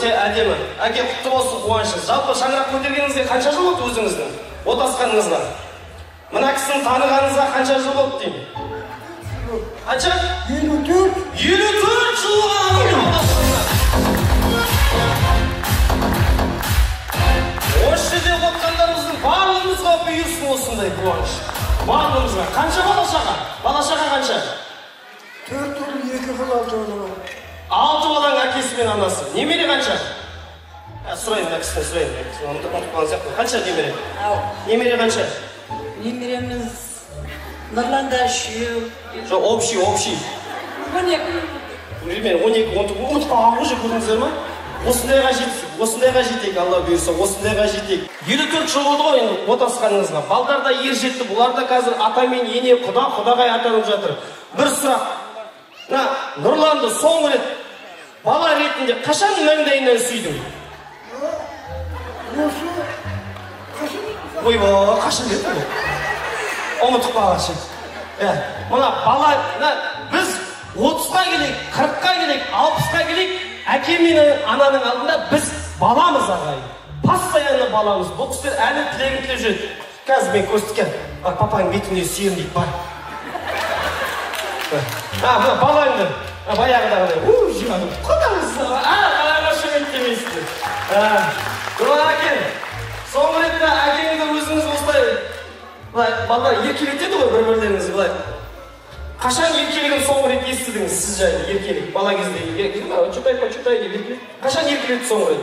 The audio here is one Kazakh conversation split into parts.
Өте әдемі. Әке, құтты болсын қуанышыңыз. Жалпы шаңырақ көтергеніңізге қанша жыл болды өзіңіздің? Отасқаныңызға? Мына кісіні танығаныңызға қанша жыл болды деймін? Қанша? 54. 54 жыл болған отасқанына. Осы жерде отқандарымыздың барлығымызға бұйырсын осындай қуаныш. Барлығымызға. Қанша бала шаға? Бала шаға қанша? 4 ұл, 2 қыз, 6 бала. 6 баланың әкесі мен анасы. Немере қанша? Сұрайын, мына кісіден сұрайын. Ұмытып қалған сияқты. Қанша немере? Немере қанша? Немереміз Нұрланда 3. Жоқ, общий, общий. 12. Білмеймін, 12, 19, ұмытып қалған ғой, көрдіңіздер ма? Осындайға жетсек, осындайға жетейік, Алла бұйырса, осындайға жетейік. 54 жыл болды ғой енді отасқаныңызға. Балдар да ер жетті, бұлар да қазір ата мен ене, құда, құдағай атанып жатыр. Бір сұрақ. Мына Нұрланды соңғы рет бала ретінде қашан маңдайынан сүйдің? Осы қашан? Ойбай, қашан деді ғой? Ұмытып қалған. Мына бала, біз 30-ға келейік, 40-қа келейік, 60-қа келейік, әке мен ананың алдында біз баламыз, ағайын. Постоянно баламыз. Бұл кісілер әлі тілегін тілеп жүреді. Қазір мен көрсеткен, бар, папаның бетіне сүйемін дейді, бар. Мына балаңды, баяғыдағыдай, жаным, құдаңыз, қошемет демейсіздер. Нұрлан әке, соңғы ретте әкеңді өзіңіз осылай, былай, балалар еркелетеді ғой бір-бірлеріңізді былай. Қашан еркелігін соңғы рет естідіңіз сіз жайлы, еркелік, бала кезде, чутай, почутай деп еркелет. Қашан еркелетті соңғы рет?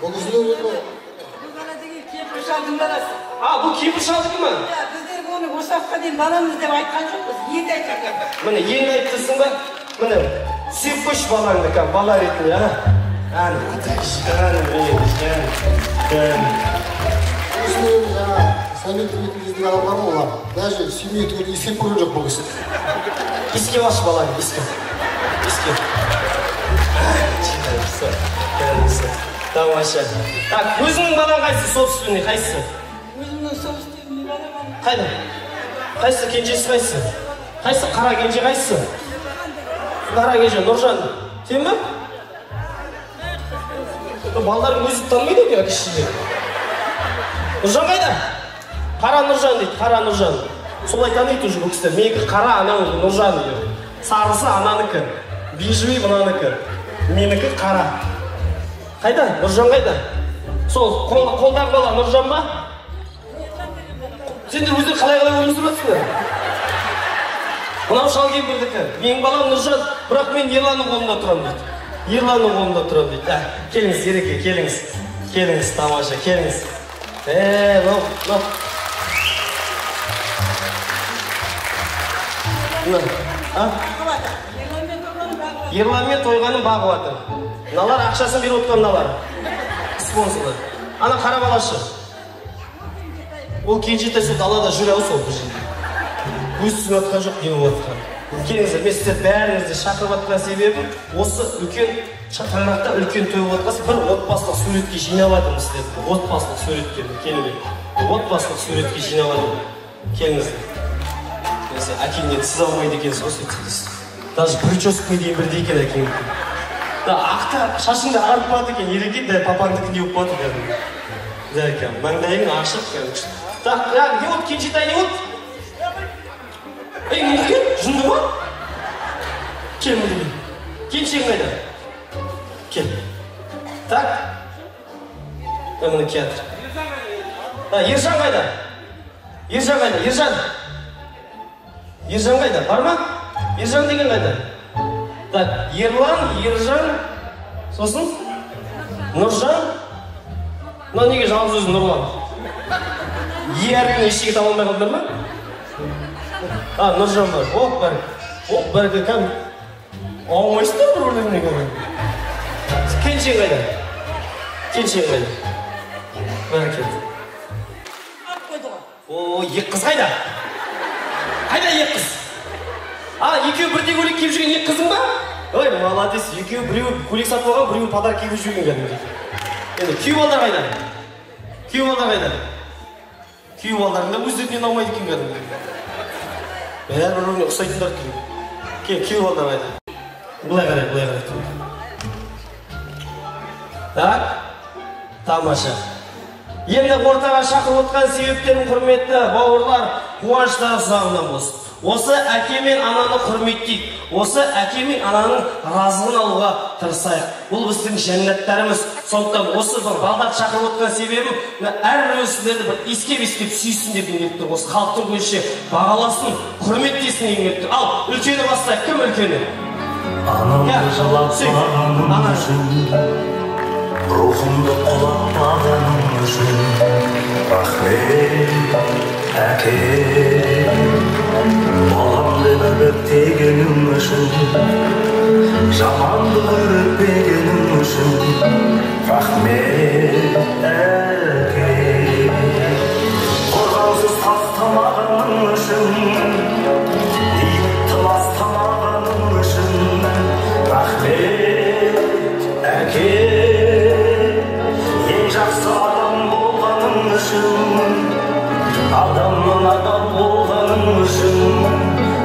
Бұл кісілер енді. Бұл бала деген кемпір шалдың баласы. Бұл кемпір шалдікі ма? Иә, біздер оны осы уақытқа дейін баламыз деп айтқан жоқпыз, енді айтқан. Міне, енді айттысың ба? Міне, сүйіп қойшы балаңды, кәдімгі бала ретінде, а? Әне, әне, әне. Осыны жаңа сәлем беретін кездегі адамдар ғой олар. Даже сүймей түгел иіскеп көрген жоқ бұл кісі. Иіскеп алшы балаңды, иіскеп. Иіскеп. Тамаша. Так, өзіңнің балаң қайсысы, собственный, қайсысы? Өзімнің собственный балам. Қайда? Қайсысы, кенжесі қайсысы? Қайсысы, қара кенже қайсысы? Қара кенже, Нұржан. Сен бе? Балдарың өзі танымайды екен әке шешелері. Нұржан қайда? Қара Нұржан дейді, қара Нұржан. Солай таниды уже бұл кісілер. Менікі қара, анау Нұржан дейді. Сарысы ананікі, бежевый мынанікі. Менікі қара. Қайда? Нұржан қайда? Сол қолдағы бала Нұржан ба? Сендер өздері қалай-қалай өмір сүріп жатсыңдар? Мынау шал кемпірдікі. Менің балам Нұржан, бірақ мен Ерланның қолында тұрамын дейді. Ерланның қолында тұрамын дейді. Келіңіз, Ереке, келіңіз. Келіңіз, тамаша, келіңіз. Мынау. Мына, Ерлан мен Тойғанын бағып жатыр. Мыналар ақшасын беріп отқан мыналар. Спонсорлар. Ана қара балашы. Ол кенжетай сол далада жүр ау сол бір жерде. Көз түсіп жатқан жоқ, не болып жатқан. Келіңіздер, мен сіздер бәріңізді шақырып жатқан себебім осы үлкен шаңырақта үлкен той болып жатқан бір отбасылық суретке жинап жатырмыз сіздерді. Отбасылық суретке, келіңдер. Отбасылық суретке жинап жатырмын. Келіңіздер. Әкеңнен сіз алмайды екенсіз ғой сөйтсеңіз. Даже прическаға дейін бірдей екен әкеңдікі. Да, ақта шашыңды ағарып қалады екен, Ереке, дәл папаңдікіндей болып қалады кәдімгі. Дәл кәдімгі, маңдайың ашық кәдімгі. Так, не болды, кенжетай не болды? Ей, Мұхит, жынды ма? Кел, мұнда кел. Келіншегің қайда? Кел. Так. Міне келатыр. Ержан қайда? Ержан қайда? Ержан. Ержан қайда? Бар ма? Ержан деген қайда? Так, Ерлан, Ержан, сосын Нұржан. Мына неге жалғыз өзі Нұрлан? Е әрпін ештеңе таба алмай қалдыңдар ма? Нұржан бар. Оп, бар. Оп, бар кәдімгі. Аумайсыңдар бір-бірлеріне кәдімгі. Келіншегің қайда? Келіншегің қайда? Бәрекелді. О, екі қыз қайда? Қайда екі қыз? Екеуі бірдей көйлек киіп жүрген екі қызың ба? Ой, молодец, екеуі біреуі көйлек сатып алған, біреуі подарок киіп жүрген кәдімгідей. Енді күйеу балдар қайда? Күйеу балдар қайда? Күйеу балдарың да өздеріне ұнамайды екен кәдімгідей. Бәрі бір-біріне ұқсайтындар екен. Кел, күйеу балдар қайда? Былай қарай, былай қарай. Так, тамаша. Енді ортаға шақырып отқан себептерім, құрметті бауырлар, қуаныштары ұзағынан болсын. Осы әке мен ананы құрметтейік. Осы әке мен ананың разылығын алуға тырысайық. Бұл біздің жәннаттарымыз. Сондықтан осы бір балдарды шақырып отқан себебім, мына әрбір сіздерді бір иіскеп-иіскеп сүйсін деп келіп тұр. Осы халықтың көзінше бағаласын, құрметтесін деген келіп тұр. Ал, үлкені бастайық. Кім үлкені? Анамды жылатпағаның үшін, рухымды құлатпағаның үшін, рахмет, әке. Балам деп үгіттегенің үшін, жамандық үйретпегенің үшін, рахмет, әке. Қорғаусыз тастамағаның үшін, ниетті ластамағаның үшін, рахмет, әке. Ең жақсы адам болғаның үшін, адамнан адам болғаның үшін,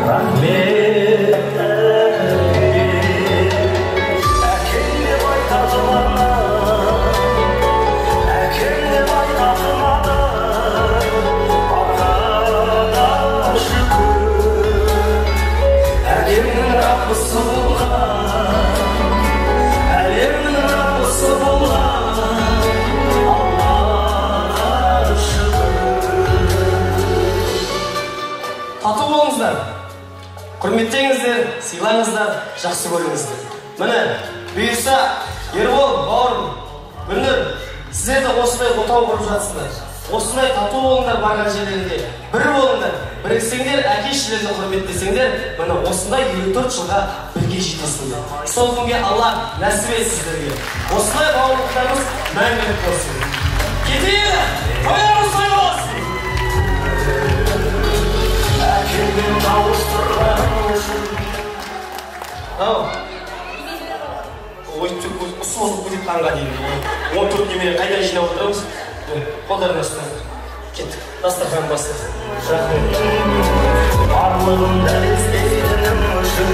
рахмет, әке. Әкем деп айтатын ана, әкем деп айтатын адам, барға да шүкір. Әлемнің раббысы болған, әлемнің раббысы болған, Аллаға шүкір. Тату болыңыздар, құрметтеңіздер, сыйлаңыздар, жақсы көріңіздер. Міне, бұйырса, Ербол, бауырым, Гүлнұр, сіздер де осындай отау құрып жатсыңдар. Осындай тату болыңдар барған жерлерінде. Бір болыңдар, біріксеңдер, әке шешелерді құрметтесеңдер, міне осындай 54 жылға бірге жетесіңдер. Сол күнге Алла нәсіп етсін сіздерге. Осындай бауырлықтарымыз мәңгілік болсын. Кетейік, тойларымыз той болсын. Әкеммен қауыштырғаның үшін. Ау. Ой, созылып кетеді таңға дейін. 14 немере қайдан жинап отырамыз? Қолдарына ұстаңдар. Кеттік. Дастархан басты. Рахмет. Барлығын дәлелдегенің үшін.